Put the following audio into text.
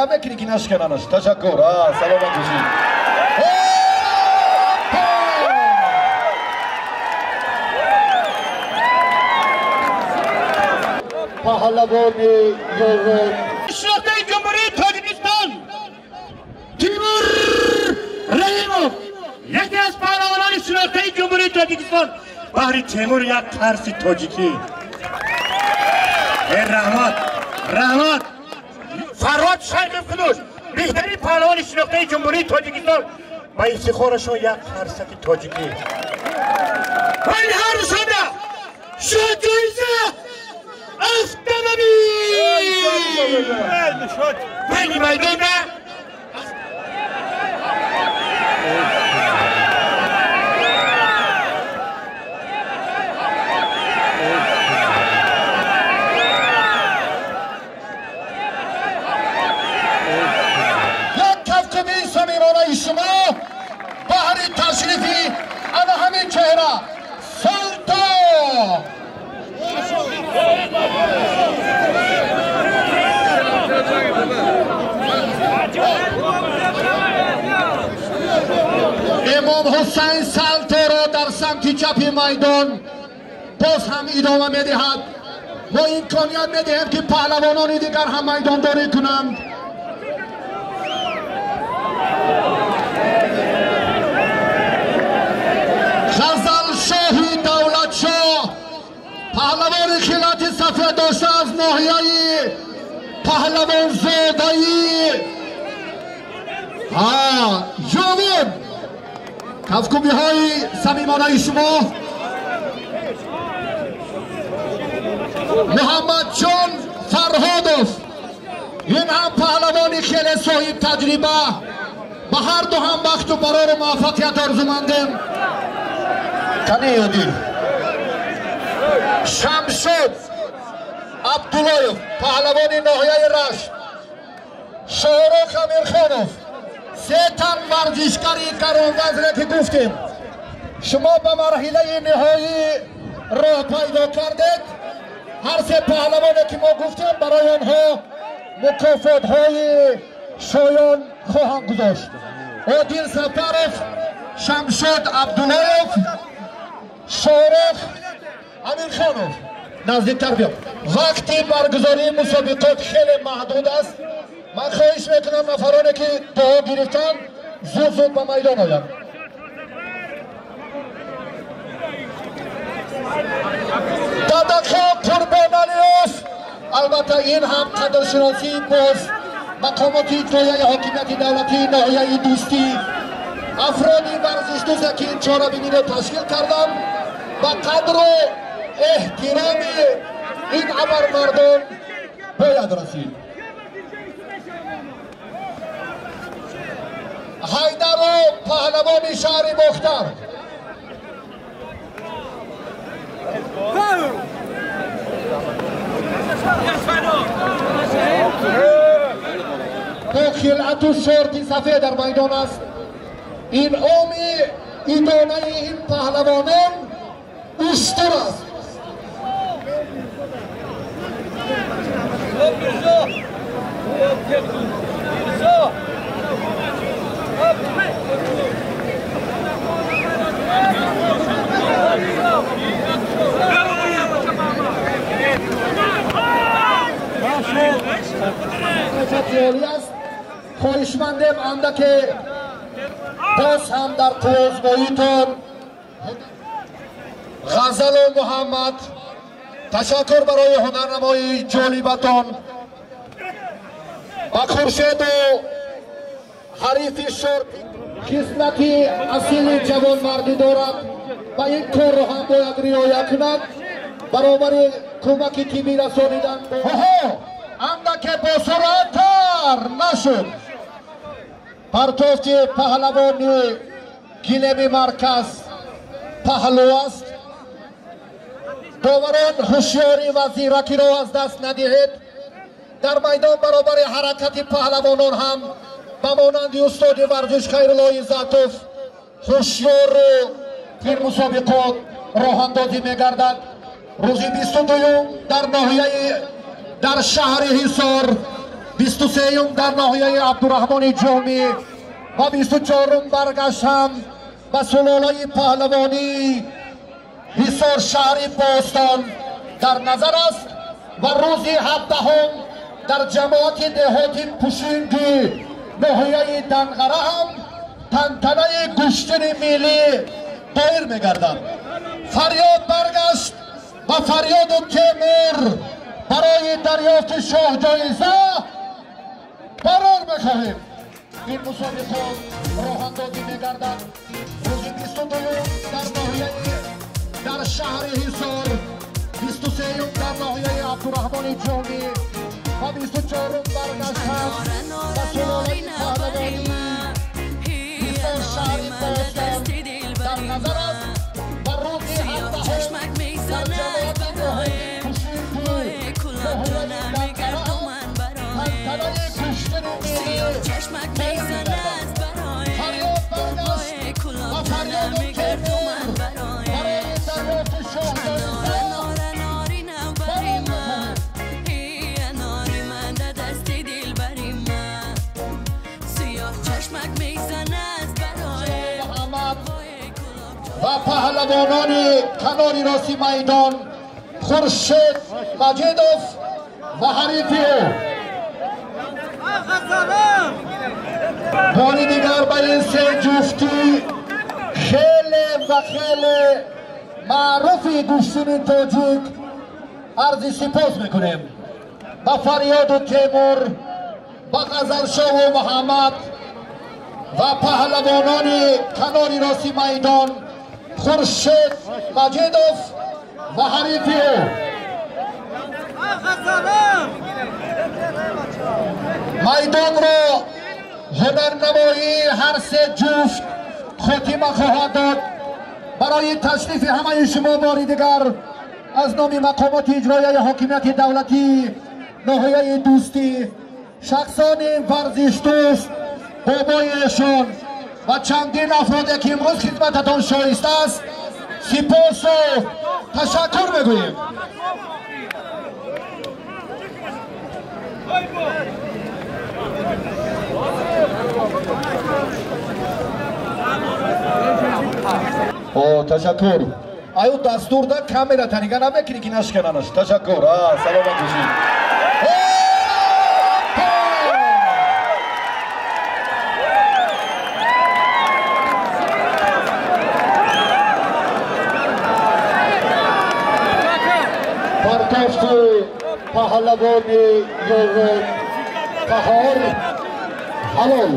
Мекунӣ ки нашкананаш. Ташаккур. Саломат бошед. Паҳлавони ёвон шинохтаи Ҷумҳурии Тоҷикистон Тимур Раҳимов, яке аз паҳлавонони шинохтаи Ҷумҳурии Тоҷикистон. Баҳри Темур як қарси тоҷикӣ. Э, раҳмат, раҳмат. Фарҳод Шайхов Худуш, беҳтарин паҳлавони шинохтаи Ҷумҳурии Тоҷикистон, ба ифтихорашон як қарсаки тоҷикӣ. Ва ин ҳар душанба шуд ҷоиза автомобил байни майдонда. Як кафкубии самимонаи шумо баҳри ташрифи ана ҳамин чеҳра Салто. Имом Ҳусайн Салторо дар самти чапи майдон боз ҳам идома медиҳад. Мо имконият медиҳем, ки паҳлавонони дигар ҳам майдондорӣ кунанд. Ғазалшоҳи Давлатшоҳ, паҳлавони хилати сафед дошта аз ноҳияи Паҳлавонзодаи Ёвон. Кафкубиҳои самимонаи шумо. Муҳаммадҷон Фарҳодов, ин ҳам паҳлавони хеле соҳиб таҷриба. Ба ҳар ду ҳам бахту барору муваффақият орзумандем. Кани Одил. Шамшод Абдуллоев, паҳлавони ноҳияи Рашт. Шоҳрух Амирхонов. Се тан варзишгари гаронвазне ки гуфтем, шумо ба марҳилаи ниҳоӣ роҳ пайдо кардед. Ҳар се паҳлавоне ки мо гуфтем, барои онҳо мукофотҳои шоён хоҳанд гузошт. Одил Сафаров, Шамшод Абдуллоев, Шоҳрух Амирхонов, наздиктар биё. Вақти баргузории мусобиқот хеле маҳдуд аст. Ман хоҳиш мекунам, нафароне ки дуо гирифтанд, зуд зуд ба майдон оянд. Дадахон Қурбоналиёв, албатта, ин ҳам қадршиносии боз мақомоти иҷроияи ҳокимияти давлатии ноҳияи Дӯстӣ, афроди варзишдӯзе ки ин чорабиниро ташкил карданд. Ба қадру эҳтироми ин абармардон бояд расид. Ҳайдару паҳлавони шаҳри Бохтар бо хилъату шорти сафед дар майдон аст. Инъоми идонаи ин паҳлавонон уштур аст. Олӣ аст. Хоҳишмандем, андаке боз ҳам дар қуввозмоитон. Ғазалу Муҳаммад, ташаккур барои ҳунарнамоии ҷолибатон. Ба Хуршеду ҳарифи шорт хислати асили ҷавонмардӣ дорад ва ин корро ҳам бояд риоя кунад баробари кӯмаки тиббӣ расонидан. Ҳо, андаке босуръаттар нашуд. Партофти паҳлавони гилеми марказ паҳлӯ аст. Доварон, ҳушёрӣ ва зиракиро аз даст надиҳед. Дар майдон баробари ҳаракати паҳлавонон ҳам ба монанди устоди варзиш Хайрулло Иззатов ҳушёру ин мусобиқот роҳандозӣ мегардад. Рӯзи 22-юм дар ноҳияи, дар шаҳри Ҳисор. 23 дар ноҳияи Абдураҳмони Ҷомӣ ва 24 баргашт ҳам ба сулолаи паҳлавонӣ Ҳисор шаҳри Бостон дар назар аст ва рӯзи 17 дар ҷамоати деҳоти Пушинги ноҳияи Данғара ҳам тантанаи гӯштини миллӣ доир мегардад. Фарёд баргашт ва Фарёду Темур барои дарёфти шоҳҷоиза барор мехоҳем. Ин мусобиқот роҳандозӣ мегардад рӯзи 22 дар ноҳияи дар шаҳри Ҳисор, 23 дар ноҳияи Абдураҳмони Ҷомӣ ва 24 баргашт ҳам ба сулолаи паҳлавонӣ Ҳисор шаҳри Бостон дар назар аст ва рӯзи 17 дар ҷамоати деҳоти Пушинги ноҳияи Данғара ҳам тантанаи гӯштини миллӣ доир мегардад. Фарёд баргашт ва Фарёду Темур барои дарёфти шоҳҷоиза барор мехоҳем. Муҳаммад ва паҳлавонони канори рости майдон Хуршед Маҷидов ва ҳарифи ӯ. Бори дигар ба ин се ҷуфтӣ хеле ва хеле маъруфи гӯштини тоҷик арзи сипос мекунем. Ба Фарёду Темур, ба Ғазалшоҳу Муҳаммад ва паҳлавонони канори рости майдон Хуршед Маҷидов ва ҳарифи ӯ. Майдонро ҳунарнамоии ҳар се ҷуфт хотима хоҳад дод. Барои ташрифи ҳамаи шумо бори дигар аз номи мақомоти иҷроияи ҳокимияти давлатӣ ноҳияи Дӯстӣ, шахсони варзишдӯст, бобои эшон ва чандин афроде ки имрӯз хидмататон шоиста аст, сипосу ташаккур мегӯем. О, ташаккур. Аю дастурда камера танига намекунӣ ки нашкананаш. Ташаккур. Саломат бошед. Партофти паҳлавони Ёрон Қаҳор ҳалол.